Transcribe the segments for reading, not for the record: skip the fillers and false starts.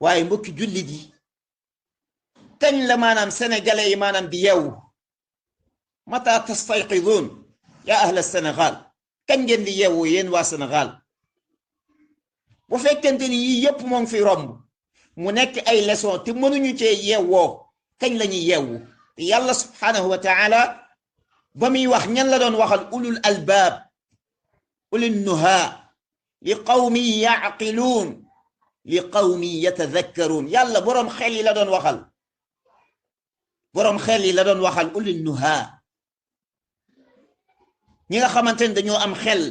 waaye mbokki jullit yi kañ la maanaam sénégalais yi maanaam di yeewu mata tastayqiduun ya ahla Sénégal kañ ngeen di yeewu yéen waa Sénégal bu fekkente ni yii yépp moo ngi fi romb mu nekk ay leçon te mënuñu cee yeewoo kañ la ñuy yeewu te yàlla subhanahu wa taala ba muy wax ñan la doon waxal ulul albaab ulul nuha li qawmin yaqiluun li qawmin yatadakkaruun yàlla boroom xel yi la doon waxal boroom xel yi la doon waxal ulul nuha ñi nga xamante ni dañoo am xel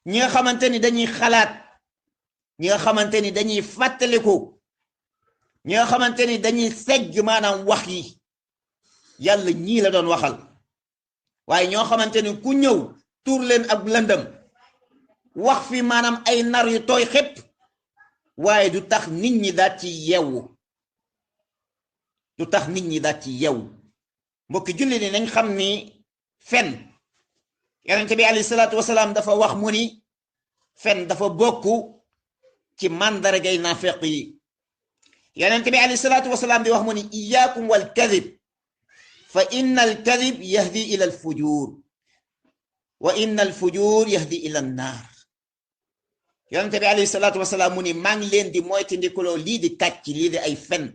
ñi nga xamante ni dañuy xalaat ñi nga xamante ni dañuy fàttaliku ñi nga xamante ni dañuy segg maanaam wax yi yàlla ñii la doon waxal waaye ñoo xamante ni ku ñëw tuur leen ak lëndëm wax fi maanaam ay nar yu tooy xépp waaye du tax nit ñi daal ci yeewu du tax nit ñi daal ci yeewu mbokki julli ni nañ xam ni fen yonent bi alayhi salaatu wasalaam dafa wax mu ni fen dafa bokk ci màndargay naafeq yi yonent bi alayhi salaatu wasalaam di wax mu ni iyaakum wal kadib fa inna al kadib yahdi ila al fujur wa inna al fujur yahdi ila an naar yonent bi alayhi salaatu wasalaam mu ni maa ngi leen di moytandikuloo lii di kàcc lii di ay fen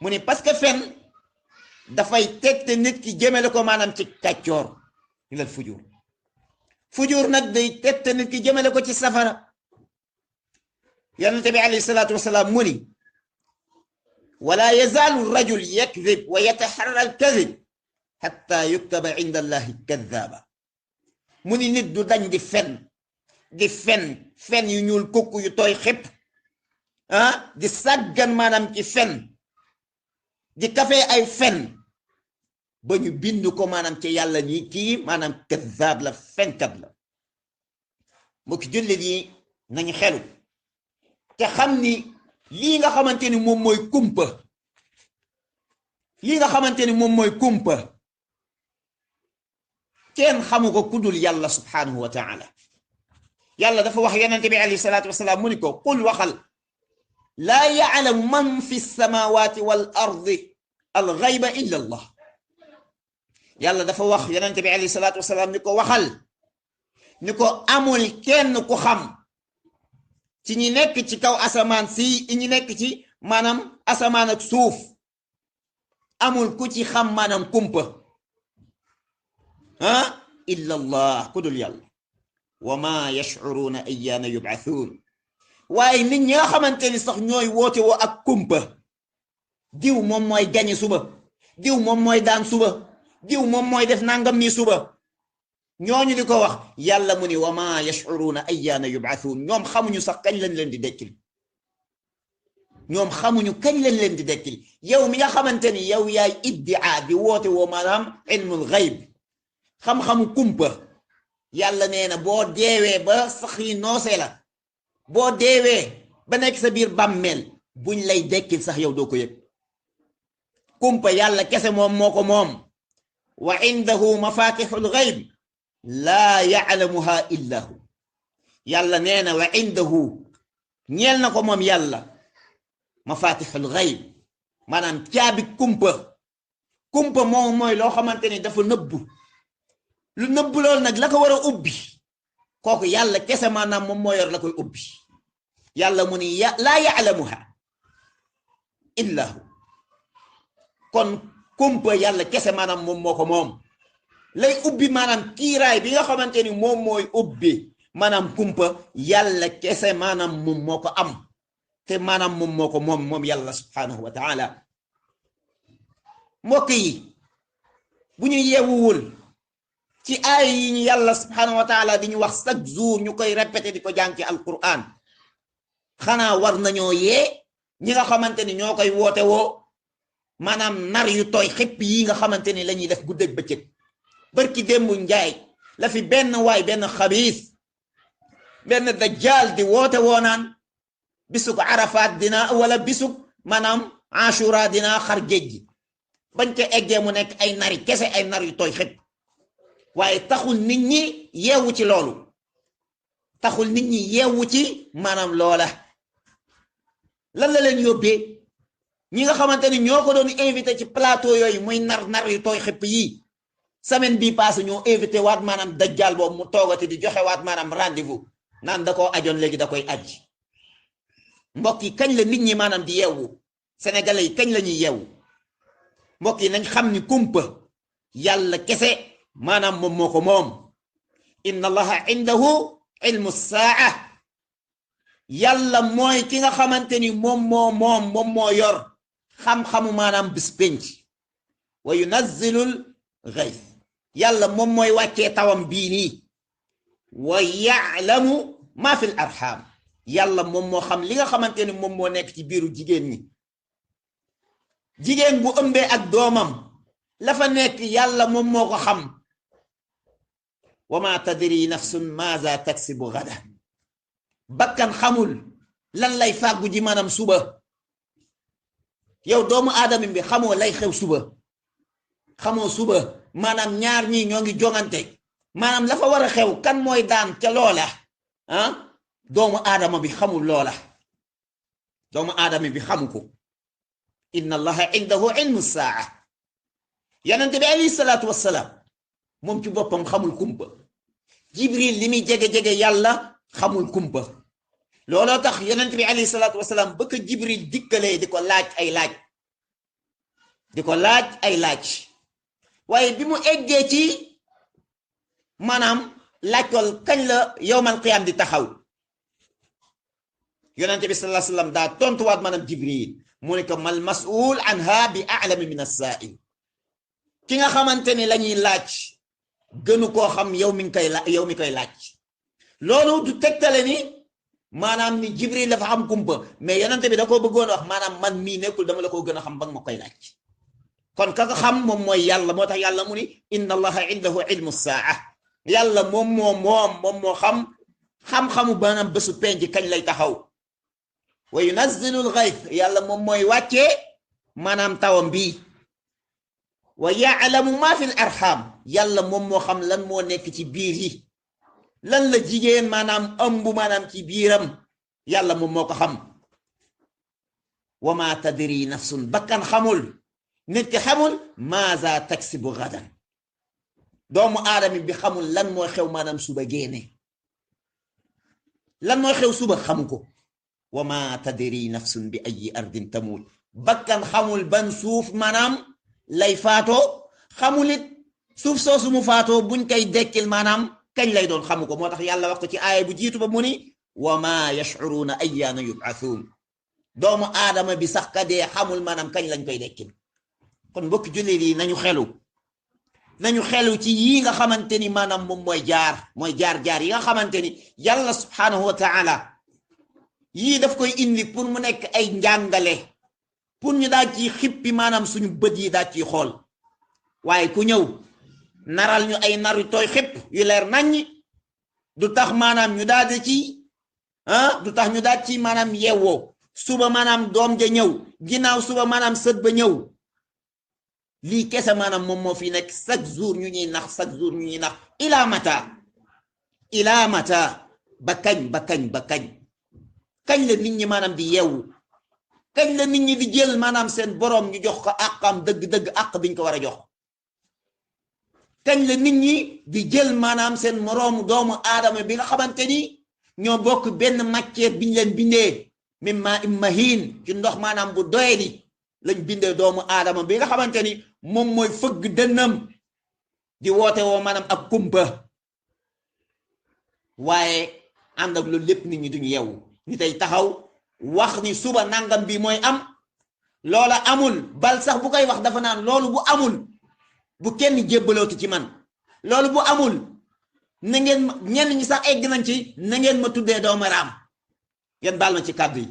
mu ni parce que fen dafay tegte nit ki jëmale ko maanaam ci kàccoor ila al fujur fujur nag day tegte nit ki jëmale ko ci safara yonent bi alayhi salaatu wasalaam mu ni wala yazaalu rajul yakdib wa yataharra al kadib hatta yuktaba inda allahi kaddaaba mu ni nit du dañ di fen yu ñuul kukk yu tooy xépp di sàggan maanaam ci fen di kafee ay fen ba ñu bind ko maanaam ci yàlla ni kii maanaam kaddaab la fenkat la mbokki jullit yi nañu xelu te xam ni lii nga xamante ni moom mooy kumpa lii nga xamante ni moom mooy kumpa kenn xamu ko kudul yàlla subhanahu wa taala yàlla dafa wax yonent bi alayhi salaatu wasalaam mu ni ko qul waxal laa ya'lamu man fi samawati wal ardi al ghayba illa allah yàlla dafa wax yonent bi alayhi salaatu wasalaam ni ko waxal ni ko amul kenn ku xam ci ñi nekk ci kaw asamaan si ñi nekk ci maanaam asamaan ak suuf amul ku ci xam maanaam kumpa illa allah ku dul yàlla wa ma yash'uruna ayyana yub'athun waaye nit ñi nga xamante ni sax ñooy woote woo ak kumpa diw moom mooy gañe suba diw moom mooy daan suba diw moom mooy def nangam nii suba ñooñu di ko wax yàlla mu ni wa ma yash'uruna ayyana yub'athun ñoom xamuñu sax kañ lañ leen di dekkil ñoom xamuñu kañ lañ leen di dekkil yow mi nga xamante ni yow yaay iddia di woote woo maanaam ilmul ghaib xam-xamu kumpa yàlla nee na boo deewee ba sax yi noosee la boo deewee ba nekk sa biir bàmmeel buñ lay dekkil sax yow doo ko yëg kumpa yàlla kese moom moo ko moom wa indahu mafatihul ghaib laa ya'lamuha illa hu yàlla nee na wa indahu ñeel na ko moom yàlla mafatihul ghaib maanaam caabi kumpa moom mooy loo xamante ni dafa nëbbu lu nëbbu loolu nag la ko war a ubbi kooku yàlla kese maanaam moom moo yor la koy ubbi yàlla mu ni laa ya'lamuha illa hu kon kumpa yàlla kese maanaam moom moo ko moom lay ubbi maanaam kiiraay bi nga xamante ni moom mooy ubbi maanaam kumpa yàlla kese maanaam moom moo ko am te maanaam moom moo ko moom yàlla subhanahu wa taala mbokk yi bu ñu yeewuwul ci aay yi ñu yàlla subhanahu wa taala di ñu wax chaque jour ñu koy répété di ko jàng ci alquran xanaa war nañoo yee ñi nga xamante ni ñoo koy woote woo maanaam nar yu tooy xépp yi nga xamante ni la ñuy def guddeeg bëccëg barki démbu njaay la fi benn waay benn xabiis benn dajjal di woote woonaan bisug arafaat dina wala bisug maanaam ashura dina xar géej gi bañ ca eggee mu nekk ay nari kese ay nar yu tooy xépp waaye taxul nit ñi yeewu ci loolu taxul nit ñi yeewu ci maanaam loola lan la leen yóbbee ñi nga xamante ni ñoo ko doon invité ci plateau yooyu muy nar yu tooy xëpp yi semaine bii passé ñoo invité waat maanaam dajjal boobu mu toogati di joxe waat maanaam rendez-vous naan da koo ajoon léegi da koy aj mbokk yi kañ la nit ñi maanaam di yeewu sénégalais yi kañ la ñuy yeewu mbokk yi nañ xam ni kumpa yàlla kese maanaam moom moo ko moom inna allaha indahu ilmu saa yàlla mooy ki nga xamante ni moom moo yor xam-xamu maanaam bis penc wa yunazzilul ghayth yàlla moom mooy wàccee tawam bii nii wa ya'lamu ma fil arham yàlla moom moo xam li nga xamante ni moom moo nekk ci biiru jigéen ñi jigéen bu ëmbee ak doomam la fa nekk yàlla moom moo ko xam wa ma tadri nafsun maaza taksibu gada bakkan xamul lan lay fàggu ji maanaam suba yow doomu aadama bi xamoo lay xew suba xamoo suba maanaam ñaar ñii ñoo ngi jongante maanaam la fa war a xew kan mooy daan ca loola doomu aadama bi xamul loola doomu aadama bi xamu ko inna allaha indahu ilmu saa yonent bi alayhi salaatu wassalaam moom ci boppam xamul kumpa jibril li muy jege-jege yàlla xamul kumpa looloo tax yonent bi alayhi salaatu wassalaam ba ko jibril dikkalee di ko laaj ay laaj waaye bi mu eggee ci maanaam laajtol kañ la yowmal qiyaam di taxaw yonent bi sallallahu alayhi wasallam daa tontuwaat maanaam jibril mu ne ko mal mas'ul anha bi a'lami min as-sa'il ki nga xamante ni la ñuy laaj gënu koo xam yow mi koy laaj loolu du tegtale ni maanaam ni jibril dafa xam kumpa mais yonent bi da koo bëggoon wax maanaam man mii nekkul dama la koo gën a xam ba nga ma koy laaj kon ka ko xam moom mooy yàlla moo tax yàlla mu ni inna allaha indahu ilmu saa yàlla moom moo xam-xamu maanaam bésu penc kañ lay taxaw wa yunazzilul ghayth yàlla moom mooy wàccee maanaam tawam bii wa ya'lamu ma fil arham yàlla moom moo xam lan moo nekk ci biir yi lan la jigéen maanaam ëmb maanaam ci biiram yàlla moom moo ko xam wa ma tadri nafsun bakkan xamul nit ki xamul maaza taksibu gadan doomu aadama bi xamul lan mooy xew maanaam suba génne lan mooy xew suba xamu ko wa ma tadri nafsun bi ayi ardin tamut bakkan xamul ban suuf maanaam lay faatoo xamulit suuf soosu mu faatoo buñ koy dekkil maanaam kañ lay doon xamu ko moo tax yàlla wax ko ci aaya bu jiitu ba mu ni wa ma yash'uruna ayyaana yub'athun doomu aadama bi sax ka dee xamul maanaam kañ lañ koy dekkil kon mbokki jullit yi nañu xelu ci yii nga xamante ni maanaam moom mooy jaar yi nga xamante ni yàlla subhanahu wa ta'ala yii daf koy indi pour mu nekk ay njàngale pour ñu daal ci xippi maanaam suñu bët yi daal ciy xool waaye ku ñëw naral ñu ay naru tooy xëpp yu leer naññi du tax maanaam ñu daal ci maanaam yeewoo suba maanaam doom ja ñëw ginnaaw suba maanaam sët ba ñëw lii kese maanaam moom moo fi nekk chaque jour ñu ñuy nax ilaa mata ba kañ kañ la nit ñi maanaam di yeewu kañ la nit ñi di jël maanaam seen boroom ñu jox ko àqam dëgg-dëgg àq biñ ko war a jox kañ la nit ñi di jël maanaam seen moroomu doomu aadama bi nga xamante ni ñoo bokk benn matière biñ leen bindee mimma mahin ci ndox maanaam bu doyadi lañ bindee doomu aadama bi nga xamante ni moom mooy fëgg dënnam di woote woo maanaam ak kumpa waaye ànd ak loolu lépp nit ñi duñu yeewu ni tey taxaw wax ni suba nangam bi mooy am loola amul bal sax bu koy wax dafa naan loolu bu amul bu kenn jébbalooti ci man loolu bu amul na ngeen ñenn ñi sax egg nañ ci na ngeen ma tuddee doomu raam ngeen baal ma ci kàddu yi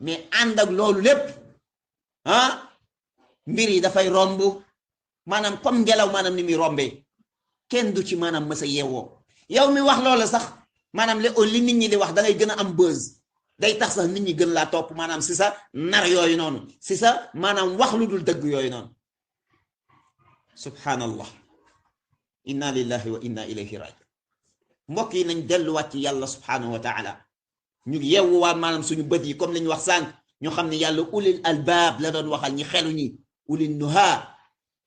mais ànd ak loolu lépp mbir yi dafay romb maanaam comme ngelaw maanaam ni muy rombee kenn du ci maanaam mës a yeewoo yow mi wax loola sax maanaam li nit ñi di wax da ngay gën a am buzz day tax sax nit ñi gën laa topp maanaam si sa nar yooyu noonu si sa maanaam wax lu dul dëgg yooyu noonu subhanallah inna lillahi wa inna ilayhi rajiun mbokk yi nañ delluwaat ci yàlla subhanahu wa taala ñu yeewuwaat maanaam suñu bët yi comme li ñu wax sànq ñu xam ne yàlla ulil albaab la doon waxal ñi xelu ñi ulil nuha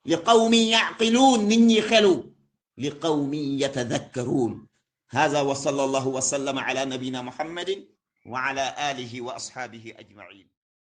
li qawmin yaqiluun nit ñi xelu li qawmin yatadakkaruun hada wa sallallahu wa sallama ala nabina muhammadin wa ala alihi wa ashabihi ajmain